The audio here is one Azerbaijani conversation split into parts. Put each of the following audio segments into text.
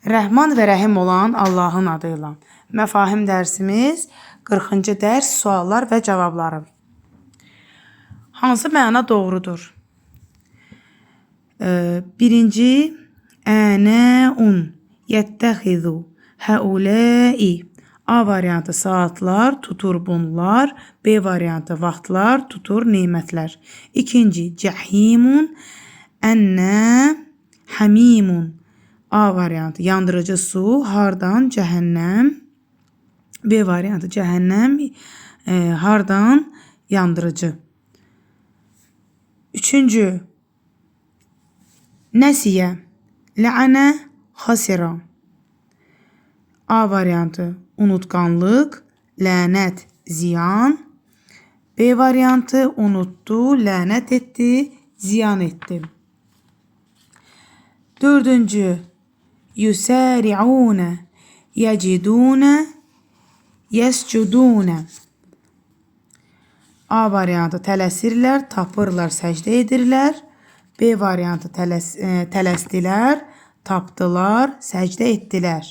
Rəhman və Rəhim olan Allahın adıyla. Məfahim dərsimiz 40-cı dərs suallar və cavabları. Hansı məna doğrudur? Birinci, ənəun yəttəxizu həuləi. A variantı saatlar tutur bunlar. B variantı vaxtlar tutur nemətlər. İkinci, cəhimun ennə hamimun. A variantı yandırıcı su hardan cəhənnəm. B variantı cəhənnəm hardan yandırıcı. Üçüncü, nəsiyə lə'ənə xasira. A variantı unutqanlıq, lənət, ziyan. B variantı unuttu, lənət etdi, ziyan etdi. Dördüncü, yusari'une, yecidune, yescudune. A variantı tələsirlər, tapırlar, səcdə edirlər. B variantı tələsdilər, tapdılar, səcdə etdilər.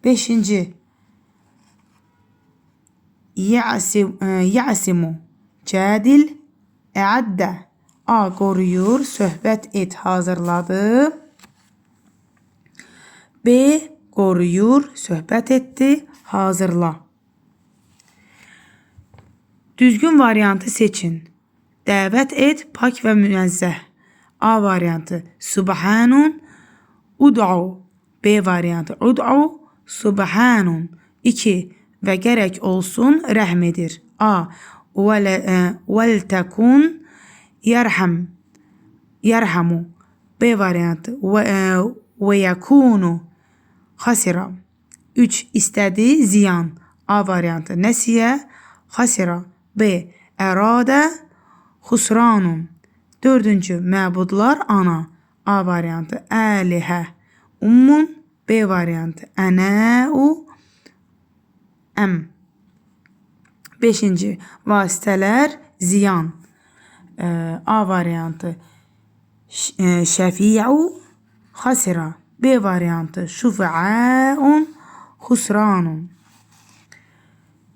Beşinci, ya'simu, cədil, əaddə. A qoruyur, söhbət et, hazırladı. B qoruyur, söhbət etdi, hazırla. Düzgün variantı seçin. Dəvət et, pak və münəzzəh. A variantı Subhanun, ud'u. B variantı ud'u, Subhanun. 2. Və gərək olsun, rəhm edir. A. Vəltəkun yerham. Yerhamu. B variantı və yəkunu xasira. 3. İstədi, ziyan. A variantı nəsiyə, xasira. B. Əradə, xusranun. Dördüncü, məbudlar ana. A variantı əlihə, ummun. B variantı ənəu, əm. Beşinci, vasitələr, ziyan. A variantı şəfi'u, xasira. B variantı şufaun, xusranun.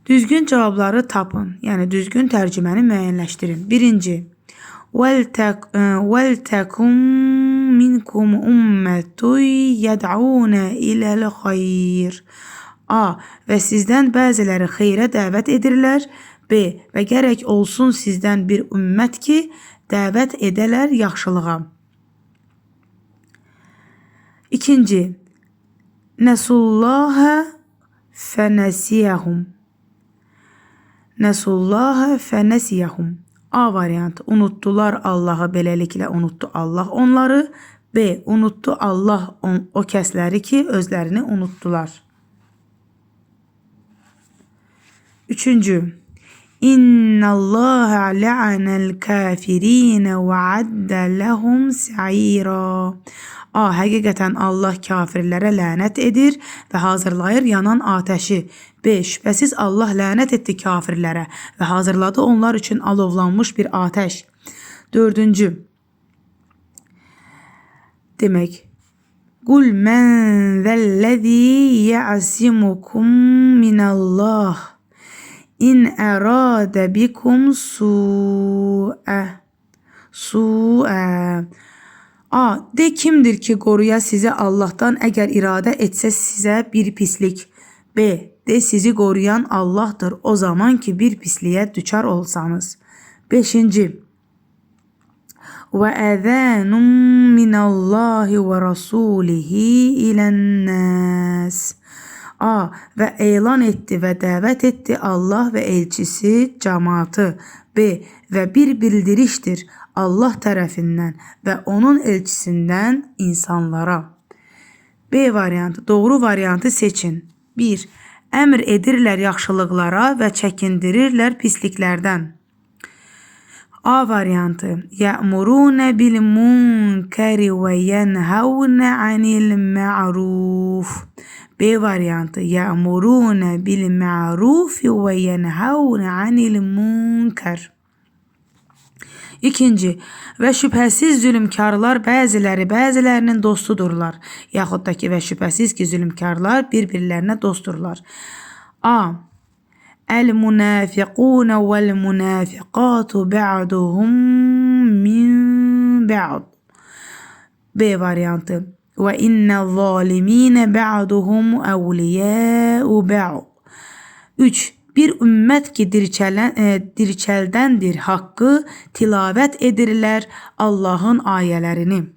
Düzgün cavabları tapın. Yəni düzgün tərcüməni müəyyənləşdirin. Birinci, وَلْتَكُنْ مِنْكُمْ أُمَّةٌ يَدْعُونَ إِلَى الْخَيْرِ. A. Və sizdən bəziləri xeyrə dəvət edirlər. B. Və gərək olsun sizdən bir ümmət ki, dəvət edələr yaxşılığa. İkinci, Nəsullahə fənəsiyəhum. Nəsullahə fənəsiyəhum. A variantı unutdular Allahı, beləliklə unutdu Allah onları. B. Unutdu Allah o kəsləri ki, özlərini unutdular. Üçüncü, İnnallaha la'anel kafirin ve adde lehum sa'ira. A. Həqiqətən Allah kafirlərə lənət edir və hazırlayır yanan atəşi. B. Şübhəsiz Allah lənət etdi kafirlərə və hazırladı onlar üçün alovlanmış bir atəş. Dördüncü, demək, Qul mən zəl-ləzî ya'simukum minallah İn ərədə bikum su'ə. Su'ə. A. De kimdir ki qoruya sizi Allahdan əgər iradə etsə sizə bir pislik. B. De sizi qoruyan Allahdır o zaman ki bir pisliyə düçar olsanız. Beşinci. Və əzənun minallahi və rasulihi ilən-nəs. A. Və elan etdi və dəvət etdi Allah və elçisi cəmaatı. B. Və bir bildirişdir Allah tərəfindən və onun elçisindən insanlara. B variantı. Doğru variantı seçin. 1. Əmr edirlər yaxşılıqlara və çəkindirirlər pisliklərdən. A variantı. Yə'murune bil munkeri və yenhavne anil ma'ruf. B variantı. Yə'murune bil ma'rufi və yenhavne anil munkar. İkinci, və şübhəsiz zülmkarlar bəziləri bəzilərinin dostudurlar. Yaxud da ki, və şübhəsiz ki, zülmkarlar bir-birlərinə dostdurlar. A. El-münafiqun vel-münafiqatu ba'duhum min ba'd. B variantı. Və innə-z-zaliminə ba'duhum əvliyəu ba'd. 3. Bir ümmət ki dirçəldəndir haqqı, tilavət edirlər Allahın ayələrini.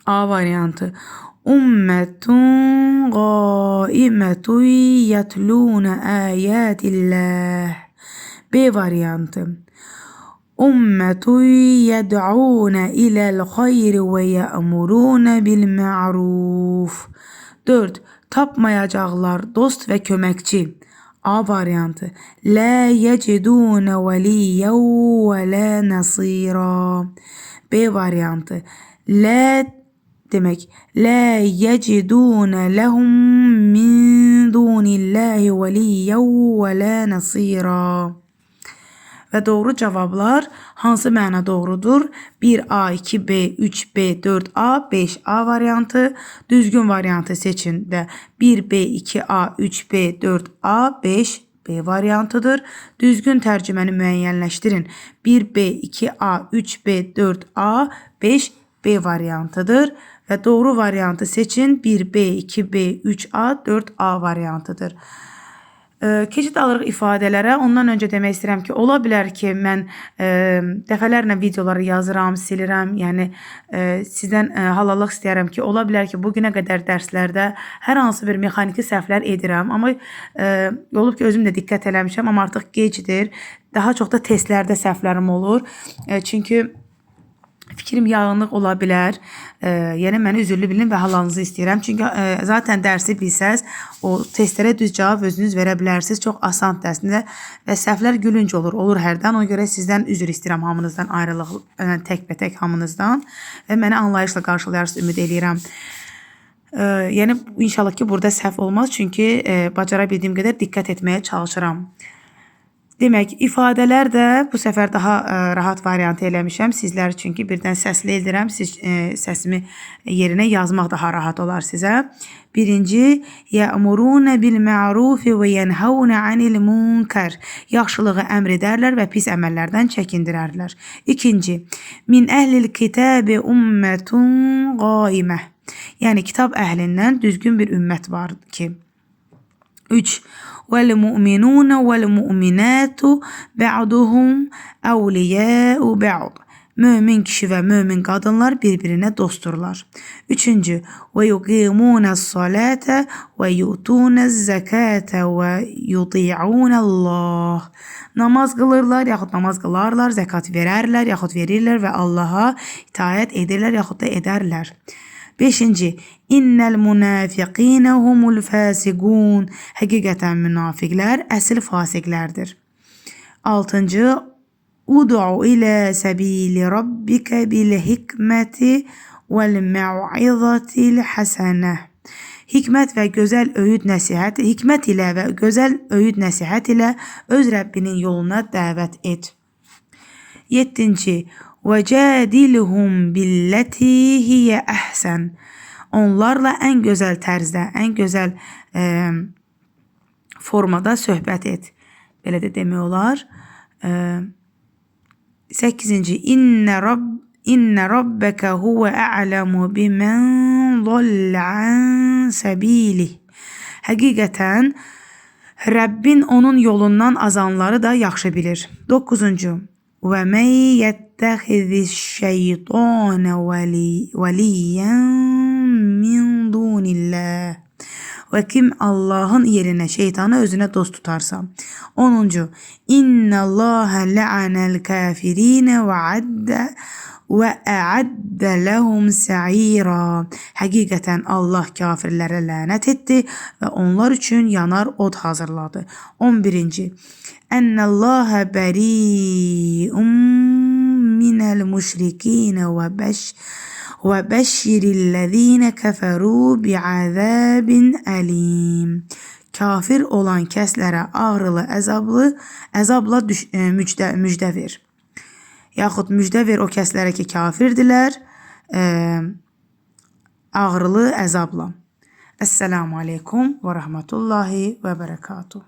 A variantı. Ümmətun qaimetun yetlûne âyâtillah. B variantı. Ümmetun yed'ûne ilel hayri ve ye'murûne bil ma'ruf. 4. Tapmayacaqlar dost və köməkçi. A variantı. La yecidûne veliyyen ve la nasira. B variantı. La demek la yecidûne lehum min dunillahi veliyyen ve la nasira. Və doğru cavablar hansı məna doğrudur? 1A, 2B, 3B, 4A, 5A variantı. Düzgün variantı seçin də 1B, 2A, 3B, 4A, 5B variantıdır. Düzgün tərcüməni müəyyənləşdirin. 1B, 2A, 3B, 4A, 5B variantıdır. Və doğru variantı seçin. 1B, 2B, 3A, 4A variantıdır. Keçid alırıq ifadələrə. Ondan öncə demək istəyirəm ki, ola bilər ki, mən dəfələrlə videoları yazıram, silirəm. Yəni sizdən halallıq istəyirəm ki, ola bilər ki, bu günə qədər dərslərdə hər hansı bir mexaniki səhvlər edirəm. Amma olub ki, özüm də diqqət eləmişəm, amma artıq gecdir. Daha çox da testlərdə səhvlərim olur. Çünki fikrim yağınlıq ola bilər. Yəni məni üzürlü bilin və halalınızı istəyirəm. Çünki zaten dərsi bilsəz, o testlərə düz cavab özünüz verə bilərsiniz. Çox asandır əslində və səhvlər gülünc olur, olur hərdən. Ona görə sizdən üzr istəyirəm hamınızdan ayrılıq, tək-bətək hamınızdan və məni anlayışla qarşılayarsınız ümid eləyirəm. Yəni inşallah ki, burada səhv olmaz. Çünki bacara bildiyim qədər diqqət etməyə çalışıram. Demək, ifadələr də bu səfər daha rahat variantı eləmişəm. Sizlər çünki birdən səsli edirəm. Siz səsimi yerinə yazmaq daha rahat olar sizə. Birinci, yəmuruna bil ma'rufi və yenhavuna anil munkar. Yaxşılığı əmr edərlər və pis əməllərdən çəkindirərlər. İkinci, min əhlil kitabi ummetun qaimə. Yəni kitab əhlindən düzgün bir ümmət var ki. 3. Vəl-mu'minun vəl-mu'minatu ba'duhum əvliya'u ba'd. Mömin kişi və mömin qadınlar bir-birinə dostdurlar. Üçüncü, və yuqimunəs-salata və yutunəz-zəkata və yuti'unəllah. Namaz qılırlar, yaxud namaz qılarlar, zəkat verərlər, yaxud verirlər və Allaha itaət edirlər, yaxud da edərlər. Beşinci, innel münafiqine humul fasiqun. Həqiqətən münafiqlər əsl fasiqlərdir. Altıncı, ud'u ilə səbili rabbikə bil hikməti vəl məu'izatil həsənə. Hikmət və gözəl öyüd nəsihət, hikmət ilə və gözəl öyüd nəsihət ilə öz Rəbbinin yoluna dəvət et. Yeddinci, və cadilhum billəti hiyə əhsən. Onlarla ən gözəl tərzdə, ən gözəl formada söhbət et. Belə də demək olar. 8-ci, İnnə rabbəkə huvə a'ləmu bimən zallə an səbilih. Həqiqətən Rəbbin onun yolundan azanları da yaxşı bilir. 9-cu, və men yettəxiziş-şeytanə veliyyən min dunillah. Və kim Allahın yerinə şeytanı özünə dost tutarsa. 10-cu, İnnəllahə lə'anəl kafirinə və ə'addə ləhum sə'ira. Həqiqətən Allah kafirlərə lənət etdi və onlar üçün yanar od hazırladı. 11-ci, Ennəllahə bəri'un minəl müşrikinə və bəşşirillezîne kəfərû bi'azabin əlim. Kafir olan kəslərə ağrılı əzabla müjdə ver. Yaxud müjdə ver o kəslərə ki, kafirdirlər, ağrılı əzabla. Esselamu aleykum və rəhmətullahi və bərəkatuhu.